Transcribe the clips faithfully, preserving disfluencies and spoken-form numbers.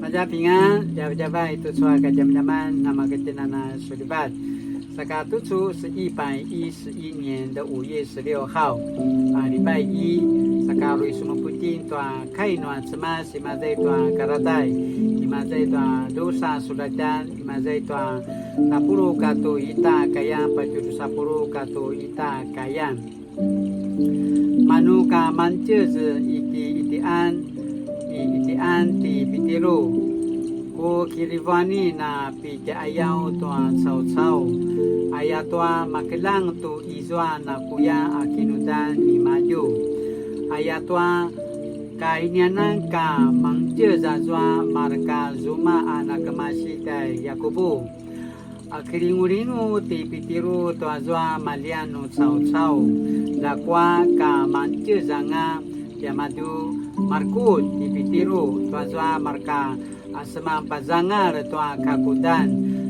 大家平安, djavadjavay tucu a kadjamadjaman, namakatjenan a sulivat. Saka tucu 是一百一十一年的五月十六号, a, 礼拜一, saka uri semupu itjen tua kai nua Cemas, imaza i tua Karatai, imaza i tua drusa sulatjan, imaza i tua tapuluq katua ita kayan, patje drusa puluq katua ita kayan. Manu ka mangtjez i ti Itian, i Itian ti Pitiru, ku kirivuanin a pitjaiyaw tua caucau, ayatua makeljang tu izua nakuya a kinudan nimadju. Ayatua ka inianan ka mangtjez azua mareka zuma a nakemasi tjai Yakubu. A kilingulingu ti Pitiru tuazua maljian nu caucau, ljakua ka mangtjez anga tiamadju. Marekutj ti Pitiru tuazua mareka a seman pazangal tua kakudan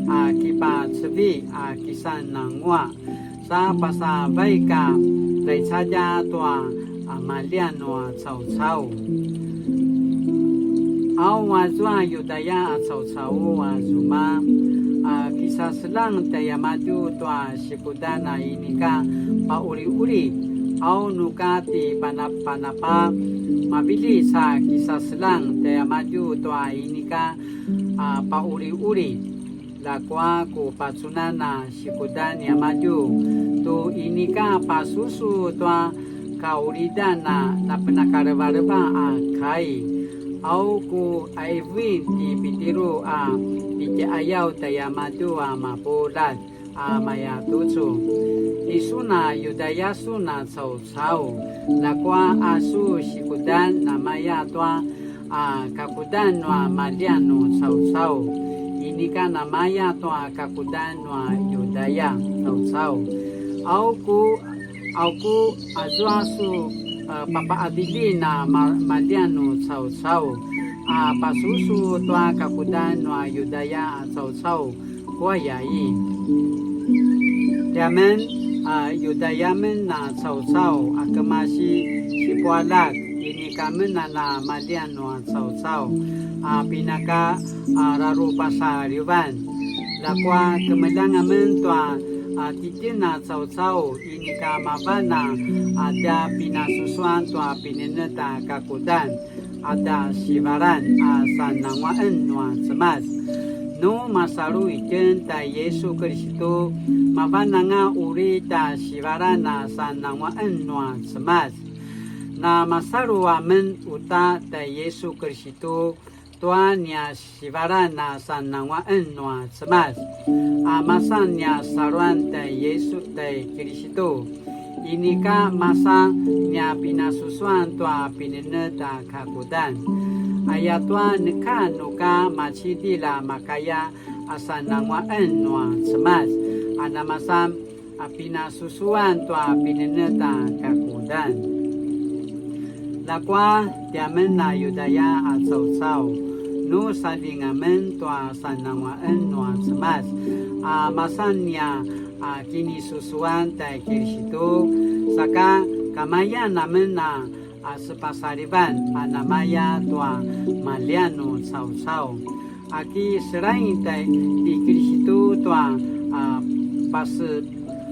a kipacevi a kisan nanguaq, sa pasavaik a tjaicadja tua a maljian nua caucau. Au azua Yudaya a caucau a zuma a kisaseljang tjaiamadju tua sikudan a inika paquliquli, au nuka ti Panapanapa, mavili sa kisaseljang tjaiamadju tua inika a paquliquli. Ljakua ku pacunan a sikudan niamadju tu inika pasusu tua kaqulidan a napenakalevaleva a kai. Au ku qaivuin ti Pitiru a pitjaiyaw tjaiamadju a mapuljat a maya tucu: Tisun a Yudaya sun a caucau, ljakua a su sikudan namaya tua a kakudan nua maljian nu caucau, inika namaya tua kakudan nua Yudaya caucau. Au ku, au ku azua su, e, papaqadilin a ma-, maljian nu caucau a pasusu tua kakudan nua Yudaya a caucau, kuayai. Tiamen a Yudaya men a caucau a kemasi sipualjak, inika men a na maljian nua caucau a pinaka a rarupasalivan. Ljakua kemeljang amen tua a titjen a caucau, inika mavan a a tja pinasusuan tua pinenetj a kakudan a tja sivalan a sananguaqen nua Cemas. Nu masalu itjen tjai Yisu Kiristu, mavan anga uri tja sivalan a sananguaqen nua Cemas. Na masalu amen uta tjai Yisu Kiristu tua nia sivalan a sananguaqen nua Cemas, a masan nia saluan tjai Yisu tjai Kiristu. Inika masa nia pinasusuan tua pinenetj a kakudan. Ayatua neka nuka macidilj a makaya a sananguaqen nua Cemas, a namasan a pinasusuan tua pinenetj a kakudan. Ljakua tiamen a Yudaya a caucau, nu saljing amen tua sananguaqen nua Cemas, a masan nia a kinisusuan tjai Kiristu, saka kamayan amen a a sepasalivan a namaya tua maljian nu caucau. A ki selain tjai ti Kiristu tua a pase-,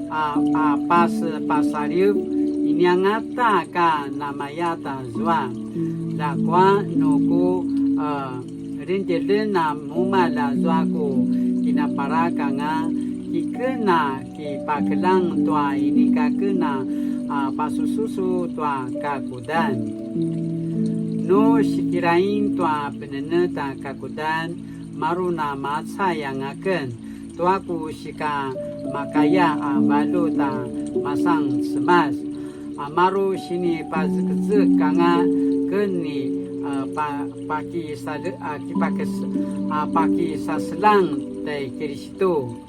a, a pasepasaliv, iniangata ka namaya tazua. Ljakua nu ku, a, rindelen a mumalj azua ku kinaparakanga, kiken a kipakeljang tua inika ken a, a, pasususu tua kakudan. Nu sikiljain tua penenetj a kakudan, maru na macay anga ken tua ku sika makaya a valjut a masan Cemas. A maru sinipazekezek anga ken ni, a, pa-, pakisale-, a, kipakis-, a, pakisaseljang tjai Kiristu.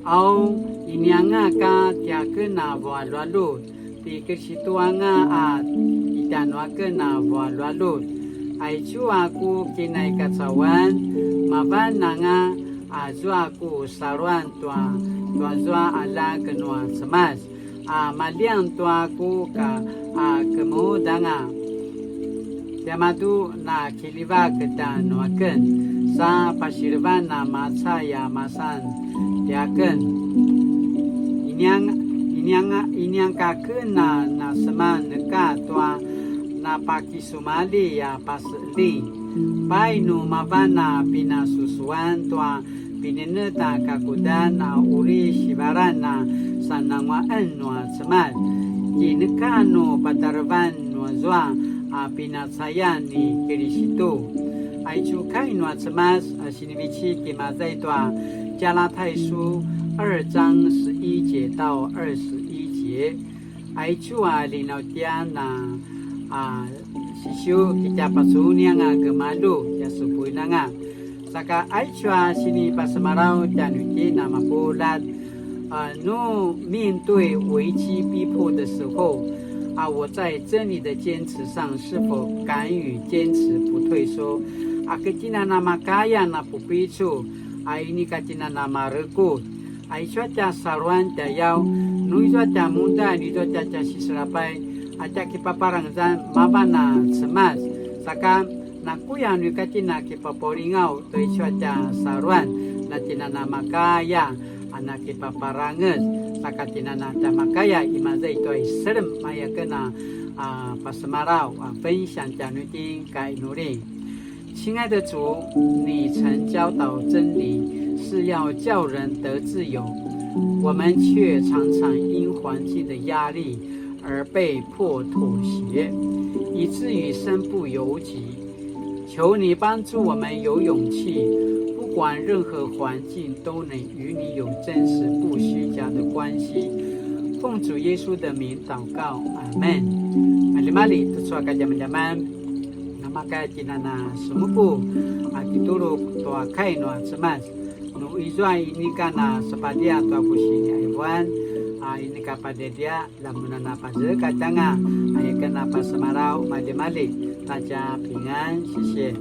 Au, inianga ka tiaken a vualjualjut, ti Kiristu anga a itjanuaken a vualjualjut. Aicu a ku kinaikacauan, mavan anga azua ku saluan tua, tuazua aljak nua Cemas, a maljian tua ku ka, a kemudanga. Tiamadju na kiljivak tjanuaken, sa pasilevan a macay a masan tiaken. Iniang, iniang, iniang kaken a naseman neka tua napakisumalji a paseling. Pai nu mavan a pinasusuan tua pinenetj a kakudan a uri sivalan a sananguaqen nua Cemas. Ki neka nu patarevan nua zua a pinacayan ni Kilisitu. Aicu kai nua Cemas a sinivecik imaza i tua 加拉太書二章十一節到二十一节. Aicu a linautian a, a, sisiu kitja pacunianga gemalju ya supuinanga. Saka aicu a sinipasemalaw tjanuitjen a mapuljat, a, nu 面對危機逼迫的時候，啊，我在真理的堅持上是否敢于坚持不退縮？A, ka tjen a namakaya na pupicu, a, inika tjen a namarekutj. A, izua tja saluan tjayaw, nu izua tja muda, nu izua tja tja siselapay, a tja kipaparangezan mavan a Cemas. Saka, nakuya nu ika tjen a kipapaulingaw, tu izua tja saluan, na tjen a namakaya, a na kipaparangez, saka tjen a na tja makaya, imaza i tua i selem, maya ken a, a, pasemalaw, a, 分享 tjanuitjen kai nuri. 亲爱的主，你曾教导真理是要叫人得自由，我们却常常因环境的压力而被迫妥协，以至于身不由己。求你帮助我们有勇气，不管任何环境，都能与你有真实不虚假的关系。奉主耶稣的名祷告，阿门。Maljimalji, tucu a kadjamadjaman. Namakaya tjen a na semupu a kitulu tua kai nua Cemas. Nu izua inika na sepadia tua ku siniaivuan, a inika padiadia, lamun a na pazekatj anga, a ika na pasemalaw, maljimalji. 大家平安，谢谢。